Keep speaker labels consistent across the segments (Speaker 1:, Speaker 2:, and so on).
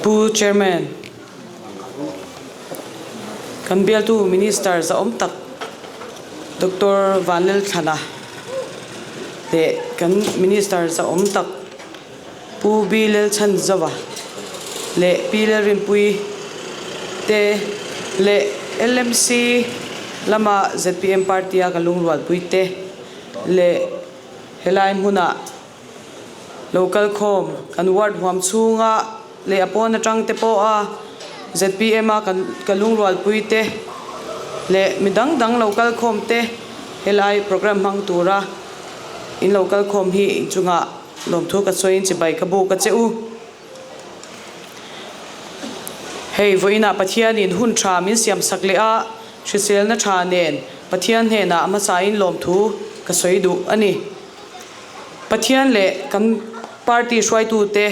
Speaker 1: Pu Chairman, kan bialtu Minister zahawm tak Doctor Vanlalthlana leh kan Minister zahawm tak Pu B Lalchhanzova leh Pi Lalrinpuii te leh LMC lama zpm party a ka lungrualpui te leh helai hmuna lo kal khawm kan ward huam chhunga leh a pawn atang te pawha zpm a kan ka lungrualpui te leh mi dang dang lo kal khawm te helai programme hmang tura in lo kal khawm hi inchungah Lawmthu ka sawiin chibai ka buk a che u. Hei, vawiinah Pathianin hun tha min siam sak leh a, hriselna tha nen Pathian hnenah a hmasain lawmthu ka sawi duh a ni. Pathian leh kan party hruaitute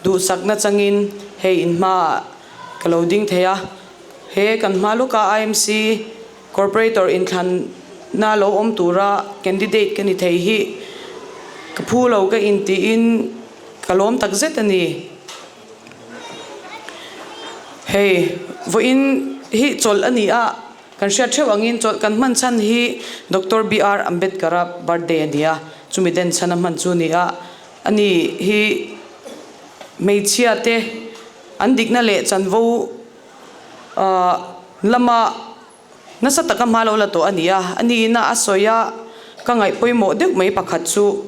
Speaker 1: duhsakna changin hei inhmaah ka lo ding thei a. He kan hma lawka IMC Corporator inthlanna lo awm tura candidate ka ni thei hi ka phu lo ka intiin ka lawm tak zet a ni. Hei, vawiin hi chawlh a ni a, kan hriat theuh angin chawlh kan hman chhan hi Doctor BR Ambedkar-a birthday a ni a, chumi den chhan a hman chu a ni a, ani hi hmeichhia te an dikna leh chanvo Lama nasa taka hma lo la tawh a ni a, a niin a sawi a, ka ngaih pawimawh deuh mai pakhat chu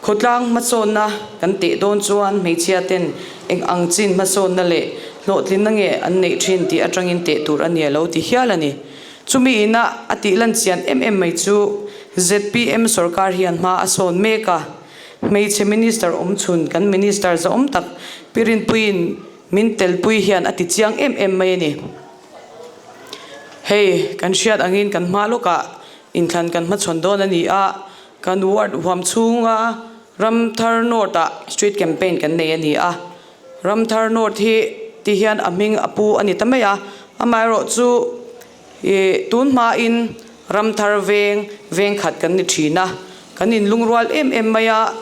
Speaker 1: khawtlang hmasawnna kan teh dawn chuan hmeichhia ten eng ang chin hmasawnna leh hlawhtlinna nge an neih thin tih atangin teh tur a ni a lo ti hial a ni. Chumi ina a tih lan chian em em mai chu zpm sorkar hian hma a sawn mek a, hmeichhe minister awmchhun kan minister zahawm tak Pi Rinpuiin Min telpui hian a ti chiang em em mai a ni. Hei, kan hriat angin kan hma lawkah inthlan kan hmachhawn dawn a ni a, kan ward huam chhunga Ramthar North-ah street campaign kan nei a ni a. Ramthar North hi ti hian a hming a pu a ni ta mai a, amaherawhchu Ih, tun hmain Ramthar veng, veng khat kan ni thin a, kan inlungrual em em mai a,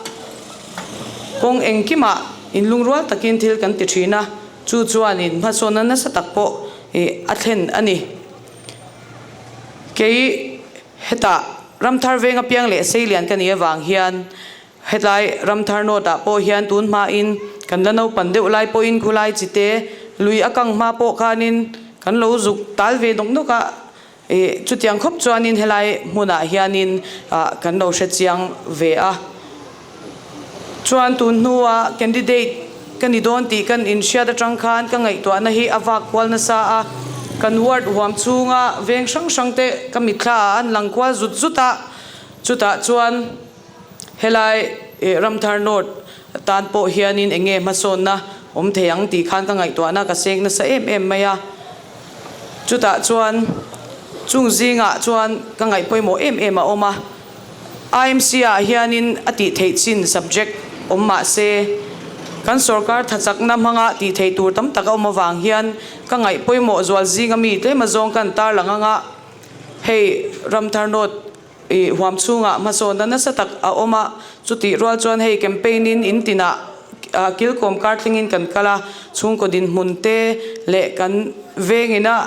Speaker 1: kawng engkimah inlungrual takin thil kan ti thin a, chu chuanin hmasawnna nasa tak pawh ih a thlen a ni. Kei hetah Ramthar veng apiang leh Seilian ka nih avang hian Hetlai Ramthar North ah pawh hian tun hmain kan la naupan deuh lai pawhin khulai chite lui a kang hma pawh khanin kan lo zuk tal ve nawk nawk a, ih chutiang khawp chuanin helai hmunah hianin ah kan lo hre chiang ve a. Chuan tun hnua candidate ka ni dawn tih kan inhriat atang khan ka ngaihtuahna hi a vak kual nasa a, kan ward huam chhunga veng hrang hrang te ka mitthla ah an lang kual zut zut a, chutah chuan Helai Ramthar North tan pawh hianin eng nge hmasawnna awm thei ang tih khan ka ngaihtuahna ka seng nasa em em mai a. Chutah chuan chung zingah chuan ka ngaih pawimawh em em a awm a. IMC ah hianin a tih theih chin subject awm mah se kan sorkar thachakna hmanga tih theih tur tam tak a awm avang hian ka ngaih pawimawh zual zinga mi tlem azawng kan tarlang anga hei Ramthar North I huam chhungah hmasawnna nasa tak a awm a, chutih rual chuan hei campaign in in tinah kilkawm kar thlengin kan kal a, chhungkaw dinhmun te leh kan vengina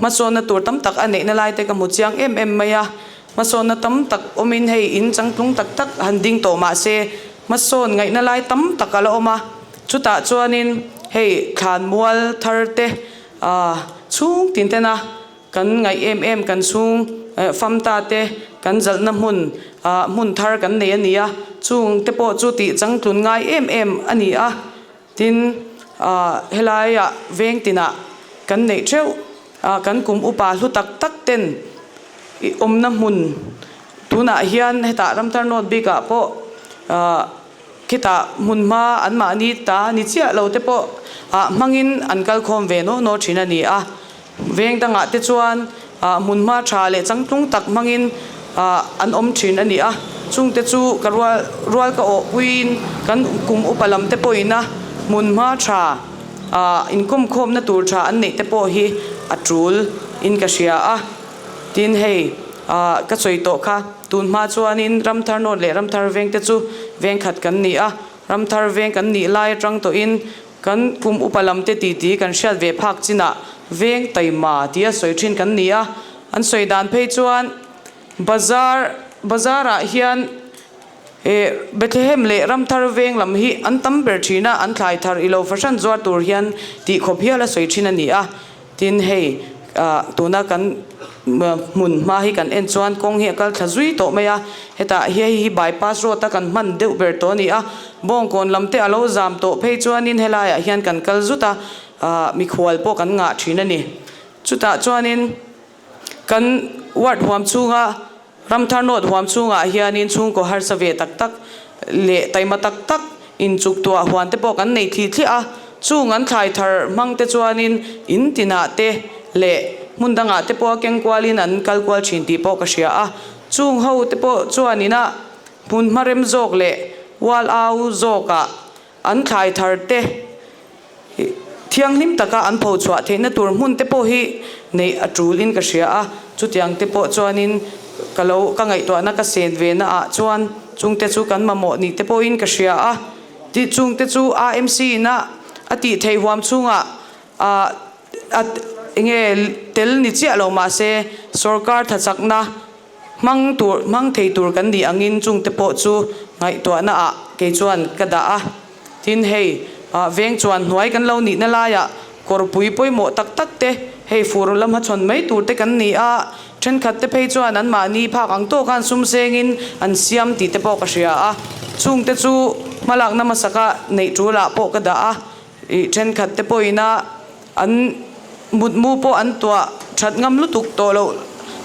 Speaker 1: hmasawnna tur tam tak a neihna lai te ka hmu chiang em em mai a, hmasawnna tam tak awmin hei in changtlung tak tak han ding tawh mah se hmasawn ngaihna lai tam tak a la awm a, chutah chuanin hei thlanmual thar te chhung tin tena Kan ngaih em em kan chhung fam ta te kan zalhna hmun ah hmun thar kan nei a ni a, chung te pawh chu tih changtlun ngai em em a ni a, tin ah helaiah veng tinah kan neih theuh ah kan kum upa hlu tak tak ten i awmna hmun tunah hian hetah Ramthar North bikah pawh ah Khitah hmunhma anmahni ta ni chiah lo te pawh ah hmangin an kal khawm ve naw naw thin a ni a. Veng dangah te chuan ah hmunhma tha leh changtlung tak hmangin ah an awm thin a ni a. Chungte chu ka rual rual ka awh puiin kan kum upa lam te pawhin a hmunhma tha ah inkawmkhawmna tur tha an neih te pawh hi a tul in ka hria a. Tin hei ah ka sawi tawh kha. Tun hma chuanin Ramthar North leh Ramthar Veng te chu veng khat kan ni a, Ramthar Veng kan nih lai atang tawhin Kan kum upa lam te titi kan hriat ve phak chinah veng taima tia sawi thin kan ni a, an sawi dan phei chuan bazar bazar ah hian eh Bethlehem leh Ramthar veng lam hi an tam ber thin a, an thlai thar ilo fahran zuar tur hian tih khawp hial a sawi thin a ni a. Tin, hei tuna kan hmun hma hi kan en chuan kawng hi a kal thla zui tawh mai a, hetah hei hi bypass road a kan hman deuh ber tawh a ni a, Bawngkawn lam te a lo zam tawh phei chuanin helaiah hian kan kal zut a, mikhual pawh kan ngah thin a ni. Chutah chuanin kan ward huam chhunga Ramthar North huam chhungah hianin chhungkaw harsa ve tak tak leh taima tak tak inchuk tuah huan te pawh kan nei thli thliah a, chung an thlai thar hmang te chuanin in tinah te leh hmun dangah te pawh a keng kualin an kal kual thin tih pawh ka hria a, chung ho te pawh chuan ina hmun hma rem zawk leh ual au zawkah an thlai thar te Thianghlim taka an pho chhuah theihna tur hmun te pawh hi neih a tul in ka hria a, chutiang te pawh chuanin ka lo ka ngaihtuahna ka sen ve na ah chuan chungte chu kan mamawh ni te pawhin ka hria a, tih chungte chu AMC in a a tih theih huam chhungah ah a enge tel ni chiah lo mahse sorkar thachakna Hmang tur, hmang thei tur kan nih angin chungte pawh chu ngaihtuahna ah kei chuan ka dah a. Tin hei, veng chuan hnuai kan lo nihna laiah kawrpui pawimawh tak tak te, hei fur lam hmachhawn mai tur te kan ni a, thenkhat te phei chuan anmahni phak ang tawk khan sum sengin an siam tih te pawh ka hria a. Chungte chu hmalakna hmasaka neih tulah pawh ka dah a, ih thenkhat te pawhin a an mutmu pawh an tuah that ngam lutuk tawh loh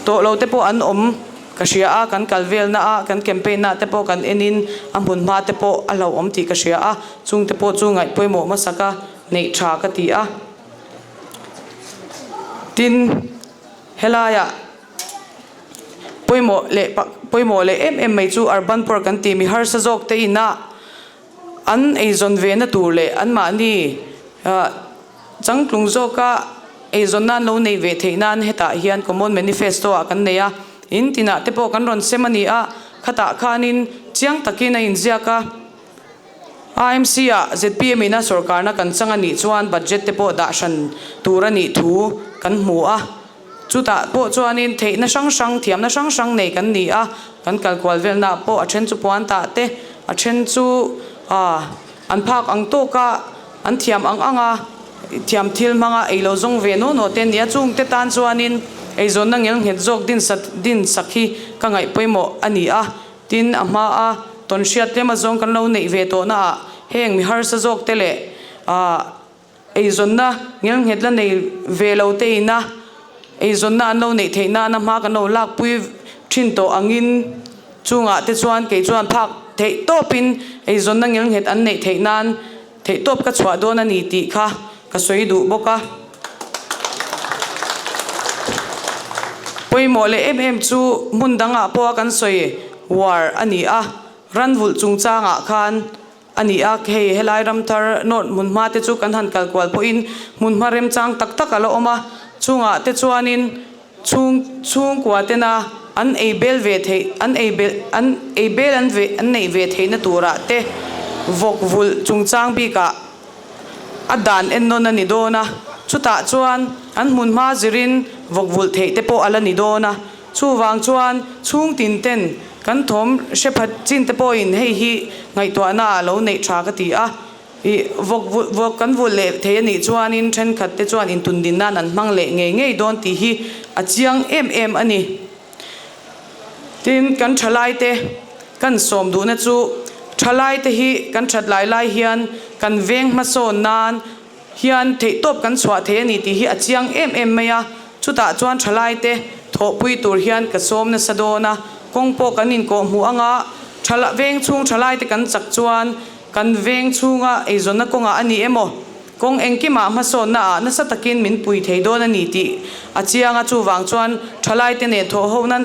Speaker 1: tawh lo te pawh an awm ka hria a, kan kal velna a kan campaign na te pawh kan en in a hmun hma te pawh a hlauhawm tih ka hria a, chung te pawh chu ngaih pawimawh hmasak a neih tha ka ti a. Tin, helaiah pawimawh leh pawimawh leh em em mai chu urban poor kan tih mi harsa zawk te inah An eizawn vehna tur leh anmahni changtlung zawka eizawn nan lo neih ve theih nan hetah hian Common Manifesto ah kan nei a, in tinah te pawh kan rawn sem a ni a, khatah khanin chiang takin a inziak a. AMC ah zpm ina sorkarna kan chang a nih chuan budget te pawh dah hran tur a nih thu kan hmu a. Chutah pawh chuanin theihna hrang hrang, thiamna hrang hrang nei kan ni a, kan kal kual velnaah pawh a then chu puan tah te, a then chu an phak ang tawka an thiam ang anga thiam thil hmanga ei lo zawng ve naw naw te an ni a, chungte tan chuanin eizawnna ngelnghet zawk din sat din sak hi ka ngaih pawimawh a ni a, tin a hmaa tawnhriat tlem azawng kan lo neih ve tawhnaah heng mi harsa zawk te leh Eizawnna ngelnghet la nei ve lo te ina eizawnna an lo neih theih nana hma kan lo lakpui thin tawh angin chungah te chuan kei chuan phak theih tawpin eizawnna ngelnghet an neih theih nan theih tawp ka chhuah dawn a ni tih kha ka sawi duh bawk a. Pawimawh leh em em chu hmun dangah pawha kan sawi war a ni a, ranvulh chungchangah khan A ni a, hei helai ramthar North hmunhma te chu kan han kal kual pawhin hmunhma remchang tak tak a la awm a, chungah te chuanin chhung chhungkua tena an ei bel ve theih an ei bel an ei bel an ve an neih ve theihna turah te vawk vulh chungchang bikah a dan ennawn a ni dawn a, chutah chuan an hmunhma zirin vawk vulh theih te pawh a la ni dawn a. Chuvang chuan chhung tin ten kan thawm hre phat chin te pawhin hei hi ngaihtuahna ah lo neih tha ka ti a, ih vawk vulh vawk kan vulh leh thei a nih chuanin thenkhat te chuan intundin nan an hmang leh ngei ngei dawn tih hi a chiang em em a ni. Tin, kan thalai te kan sawm duhna chu thalai te hi kan that lai lai hian kan veng hmasawn nan hian theihtawp kan chhuah thei a ni tih hi a chiang em em mai a, chutah chuan thalaite thawhpui tur hian ka sawm nasa dawn a, kawng pawh kan inkawh hmuh anga thala veng chhung thalaite kan chak chuan kan veng chhunga eizawnna kawngah a ni emaw kawng engkimah hmasawnna ah nasa takin min pui thei dawn a ni tih a chiang a, chuvang chuan thalaite nen thawh ho nan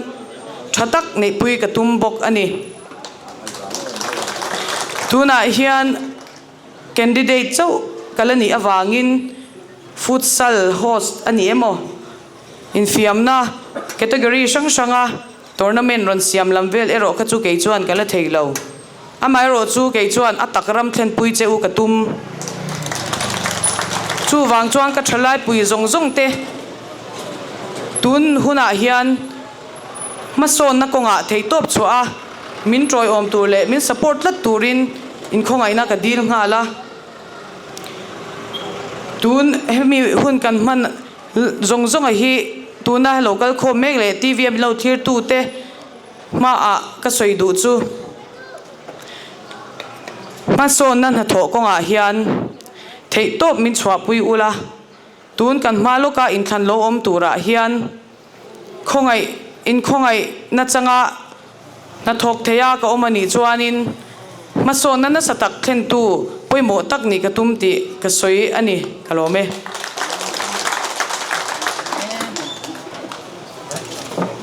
Speaker 1: tha tak neihpui ka tum bawk a ni. Tunah hian. Candidate chauh ka la nih avangin futsal host a ni emaw? Infiamna category hrang hranga tournament rawn siam lam vel erawh kha chu kei chuan ka la thei lo. Amaherawh chu kei chuan a tak ram thlenpui che u ka tum. Chuvang chuan ka thalaipui zawng zawng te tun hunah hian hmasawnna kawngah theihtawp chhuah a, min tawiawm tur leh min support tlat turin inkhawngaihna ka dil nghal a. Tun hemi hun kan hman zawng zawnga hi tuna lo kal khawm mek leh TV a min lo thirtute hmaah ka sawi duh chu hmasawnna hnathawh kawngah hian theihtawp min chhuahpui ula, tun kan hma lawka inthlan lo awm turah hian khawngaih inkhawngaih nachanga hnathawk theia ka awm a nih chuanin hmasawnna nasa tak thlentu pawimawh tak nih ka tum tih ka sawi a ni, ka lawm e.